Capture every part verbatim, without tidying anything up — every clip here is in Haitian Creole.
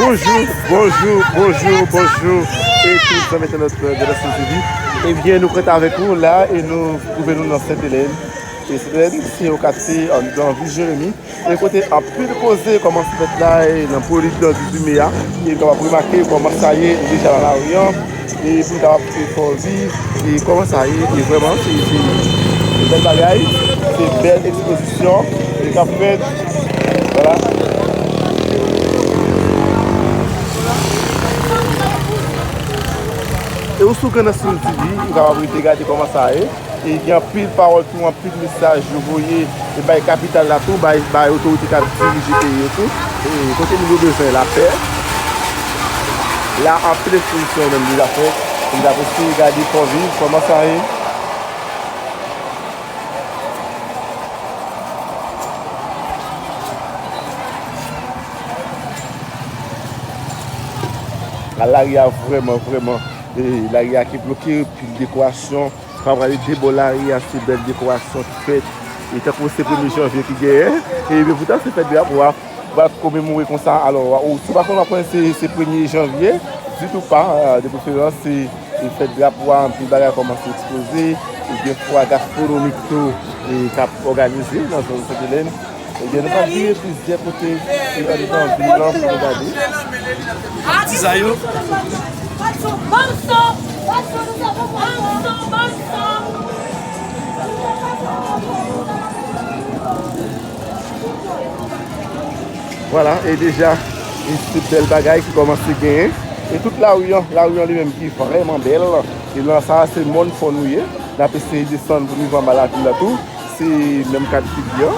Bonjou, bonjou, bonjou, bonjou. E tout zanmi entènot, euh, de Nasyon T V. Ebyen, nou kontan avèk ou la e nou twouve nou nan Sent Elèn. E Sent Elèn, se yon katye anndan vil Jeremi. E kote anpil koze kòmanse fèt la e nan pwolid nan dizuit me a. E nou kapab remake kòman sa ye, nou deja nan lari an. E pou nou kapab fè fò viv, e kòman sa ye, e vrèman, se, se, se bèl bagay, se bèl ekspozisyon, e k ap fèt, vwala. E ou sou Grand Nasyon T V, ou kapab rete gade kòman sa ye. E gen anpil pawòl tou, anpil mesaj yo voye e bay kapital la tou, bay, bay otorite k ap dirije peyi yo tou. E kote moun yo bezwen lapè. La, anpil ekspozisyon menm deja fèt. Nou ap eseye gade Fò Viv, kòman sa ye. A, lari a vrèman, vrèman, e, lari a ki bloke, pil dekorasyon. Fò prale de bò lari a, se bèl dekorasyon ki fèt. E tankou se premye janvye ki genyen, e ebyen poutan se fèt drapo a, w ap komemore konsa. Alò, ou, si w pa konn, w ap konnen se, se premye janvye, ditou pa, euh, de preferans, se, se fèt drapo a, anpil bagay kòmanse ekspoze, e gen fwa gastwonomik tou, e k ap òganize nan zòn Sent Elèn. Ebyen, nou pral vire plizyè kote, e anndan vil lan pou nou gade. Atizay yo. Vwala, e deja, e se bèl bagay ki kòmanse genyen. E tout lari an, lari an li menm ki vrèman bèl. E nan sa a, se mòn fò nou ye. N ap eseye desann pou nou rive anba lavil la tou. Se menm kat figi an.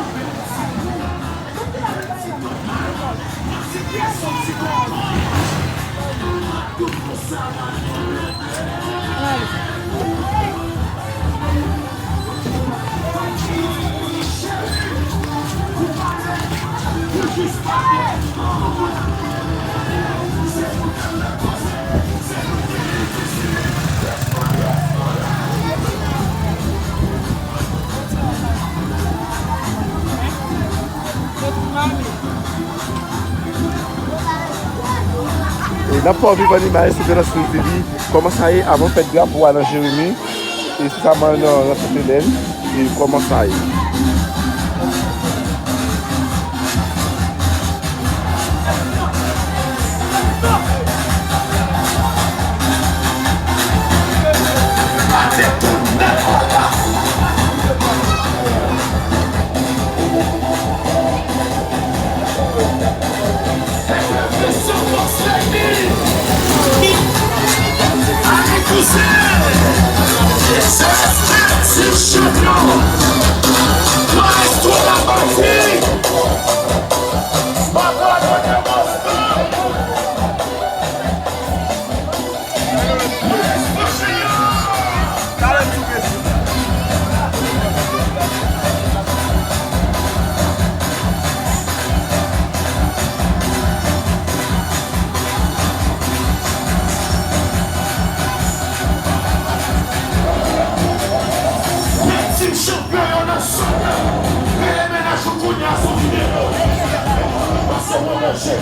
E n ap fè w viv an imaj sou Grand Nasyon T V, kòman sa ye avan fèt drapo a nan Jeremi, e espesyalman nan, nan Sent Elèn, e kòman sa ye. Tim chanpyon yo nan zòn nan. Rele mennaj ou kounye a sou videyo. Pase mwen manje.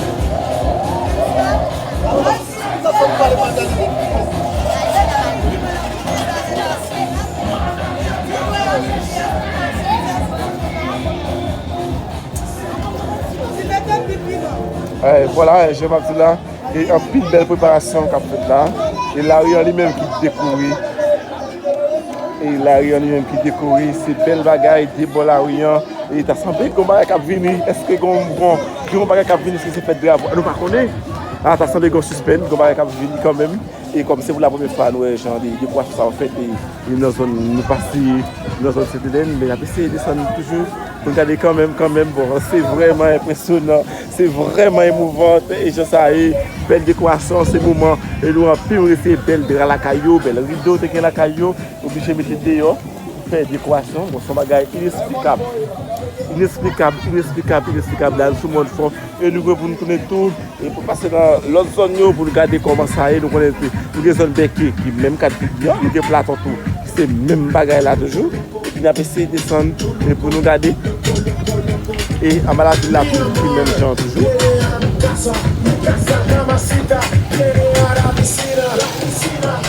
Eh, vwala, eh, jan m ap di la, e anpil bèl preparasyon k ap fèt la. E lari an li menm ki dekore. E lari an li menm ki dekore, se bèl bagay, de bò lari an. E ta sanble gon bagay k ap vini. Èske gon, gon, gon bagay k ap vini, èske se fèt drapo? Nou pa konnen. A, ta sanble gon sispens, gon bagay k ap vini kanmenm. E kòm se pou la premyè fwa nou wè jan de dekorasyon sa w fèt, e, e nan zòn nou pase, nan zòn Sent Elèn, men n ap eseye desann toujou pou n gade kanmenm, kanmenm. Bon, se vrèman enpresyonan, se vrèman emouvan, e jan sa ye, bèl dekorasyon, se moman, e nou anpil, se bèl dra lakay yo, bèl rido te gen lakay yo, oblije mete deyò. Fè dekorasyon, bon, se yon bagay inesplikab. Inesplikab, inesplikab, inesplikab. La, nou sou mòn fò. E nou gen pou nou tounen tou, e pou pase nan lòt zòn yo, pou nou gade kòman sa ye. Nou konnen ke nou gen zòn Bèke, ki menm kat figi an, nou gen Platon tou, se menm bagay la toujou. Epi n ap eseye desann, e pou nou gade. E anba lavil la tou, ki menm jan toujou. Casa, cama, cita, viene a la piscina. La piscina.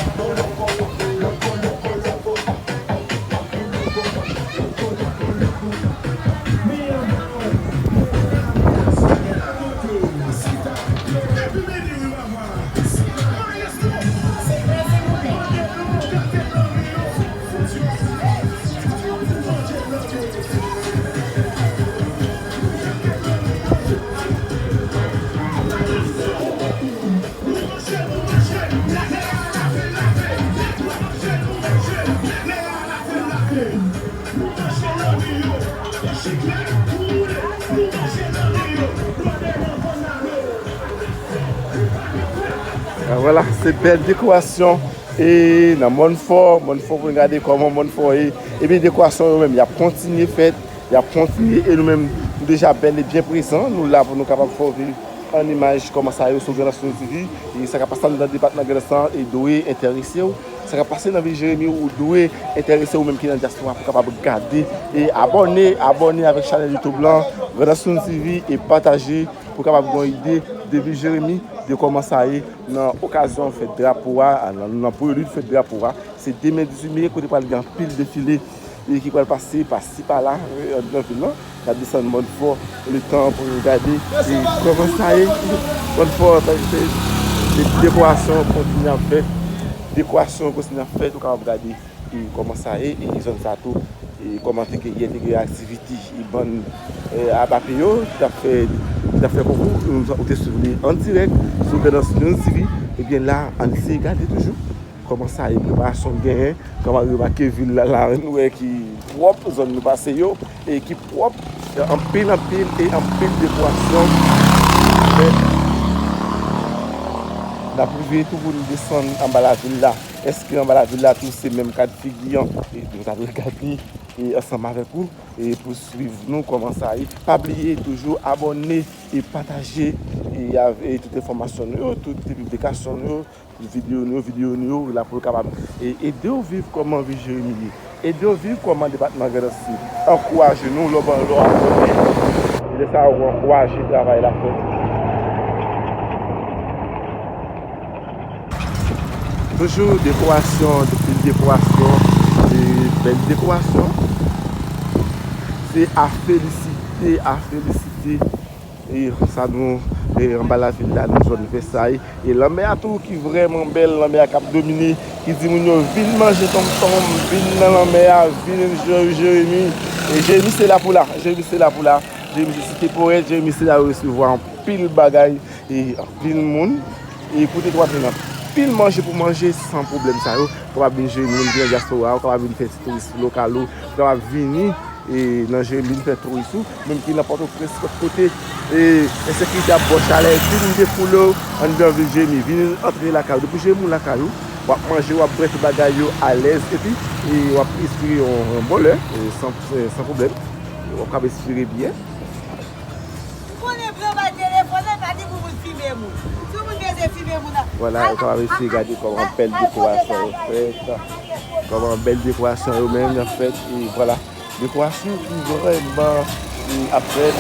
Ah, vwala, se bèl dekorasyon. E nan Mòn Fò, Mòn Fò, pou n gade kòman Mòn Fò ye. Epi dekorasyon yo menm, y ap kontinye fèt, y ap kontinye. E nou menm, nou deja bèl e byen prezan. Nou la pou nou kapab fè w viv an imaj kòman sa yo sou Grandans News T V. E sa k ap pase anndan depatman Grandans lan e dwe enterese w. Sa k ap pase nan vil Jeremi, ou dwe enterese ou menm ki nan dyaspora pou kapab gade e abòne, abòne avèk chanèl YouTube lan, Grandans News T V, e pataje pou kapab gen yon ide de vil Jeremi, de kòman sa ye nan okazyon fèt drapo a, nan, nan prelid fèt drapo a. Se demen dizuit me, kote pral gen anpil defile e ki pral pase pasi pala, e, anndan vil lan. N ap desann Mòn Fò letan pou nou gade e kòman sa ye. Mòn Fò, se, se dekorasyon kontinye ap fèt. Dekorasyon kontinye ap fèt, ou kapab gade e kòman sa ye, e zòn sa tou, e kòman te gen, yè te gen aktivite, e bann, e, abape yo, ki t ap fè, ki t ap fè konkou, ou, ou te swiv li an dirèk sou Grandans News T V. Ebyen la, ann eseye gade toujou kòman sa ye, preparasyon genyen, kòman remake vil la, la, nou wè ki pwòp, zòn nou pase yo, e ki pwòp, anpil, anpil, e anpil dekorasyon. N ap rive tou pou nou desann anba lavil la. Èske anba lavil la tou se menm kad figi an? E nou t ap regade, e ansanm avèk ou, e pou swiv nou kòman sa ye. Pa bliye toujou abòne e pataje e, av- e tout enfòmasyon nou yo, tout piblikasyon nou yo, videyo nou yo, videyo nou yo, la pou yo kapab e, ede w viv kòman vil Jeremi ye. Ede w viv kòman depatman Grandans ye. Ankouraje nou, lè w ban, lè w abòne. E lè sa a, w ankouraje travay la fèt. Toujou dekorasyon, de- dekorasyon, de bèl dekorasyon. Se a felisite, a felisite. E sa nou, e anba lavil la, nan zòn Vèsay. E lanmè a tou ki vrèman bèl, lanmè a k ap domine, ki di moun yo vin manje tonmtonm, vin nan lanmè a, vin Jeremi. E Jeremi se la pou la, Jeremi se la pou la. Jeremi se site powèt, Jeremi se la yo resevwa anpil bagay, e anpil moun. E kote tou ap jwenn anpil manje pou manje san pwoblèm sa yo. Ou kapab vin Jeremi, menm ki nan dyaspora, ou kapab vin fè ti touris lokal ou, ou kapab vini e nan Jeremi vin fè touris ou, menm ki nan Pòtoprens, lòt kote, e ensekirite ap ba w chalè, vin defoule w anndan vil Jeremi, vin antre lakay ou. Depi Jeremi ou lakay ou, w ap manje, w ap bwè tout bagay yo alèz, epi e w ap respire yon, yon bon lè, e san, e san pwoblèm. W ap ka respire byen. Ou konnen pran bay telefòn nan, pa di pou moun filme moun. Si yon moun bezwen filme moun nan, vwala, ou kapab eseye gade kòman bèl dekorasyon yo fèt. Kòman bèl dekorasyon yo menm yo fèt. E vwala. Dekorasyon ki vrèman, e, ap fèt.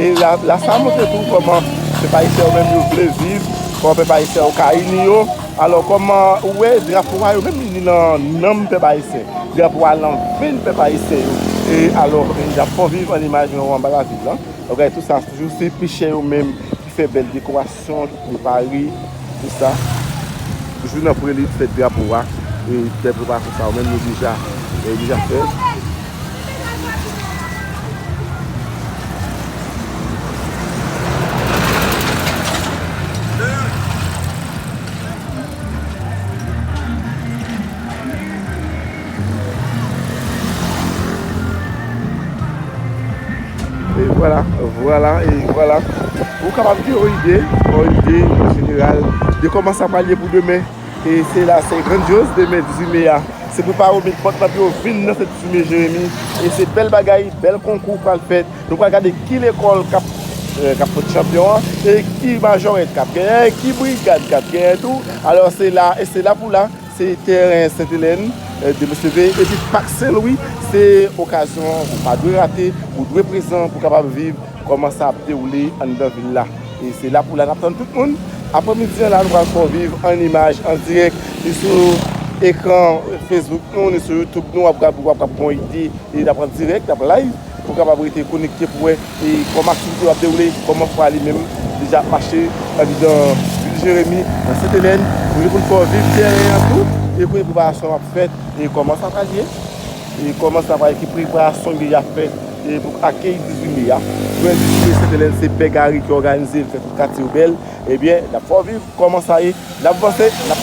E la, la sa montre tou kòman pèp ayisyen yo menm yo vle viv, kòman pèp ayisyen yo ka ini yo. Alò, kòman ou wè drapo a yo menm li nan nanm pèp ayisyen. Drapo a nan venn pèp ayisyen yo. E alò, y ap fè w viv an imaj yo anba lavil la. Ou gade tou sa, toujou se pechè yo menm ki fè bèl dekorasyon, ki prepare tout sa. Toujou nan prelid fèt drapo a, e fè preparasyon sa yo menm yo deja, yo deja fè. E vwala, vwala, e vwala. Ou kapab gen yon ide, yon ide jeneral de kòman sa pral ye pou demen. E se la, se grandyoz demen dizuit me a. Se prepare w, met bòt nan pye w, vin nan fèt dizuit me Jeremi. E se bèl bagay, bèl konkou pral fèt. Nou pral gade ki lekòl k ap, e, k ap fè chanpyon an, e ki majorèt k ap genyen, e ki brigad k ap genyen tou. Alò, se la, e se la pou la. Se teren Sentelèn, eh, de Monseveye. Epi Pak Sen Lwi, se okazyon ou pa dwe rate, ou dwe prezan pou kapab viv kòman sa ap dewoule anndan vil la. E se la pou la n ap tann tout moun. Aprèmidi an la, nou pral fè w viv an imaj, an dirèk, ni sou ekran Facebook nou, ni sou YouTube nou, w ap gad, w ap gad bon ide, e n ap an dirèk, n ap live, pou kapab rete konekte pou wè e kòman aktivite yo ap dewoule, kòman fwa li menm deja ap mache anndan vil Jeremi, nan Sentelèn. Nou gen pou n fè w viv tèren an tou, e kounye preparasyon ap fèt, e kòman sa pral ye, e kòman sa pral ye, ki preparasyon ki deja fèt, e pou akeyi dizuit me a. Jwèt dizuit me Sentelèn, se Pè Gary ki òganize l, fè tout katye yo bèl. Ebyen, n ap fè w viv kòman sa ye, n ap vanse, n ap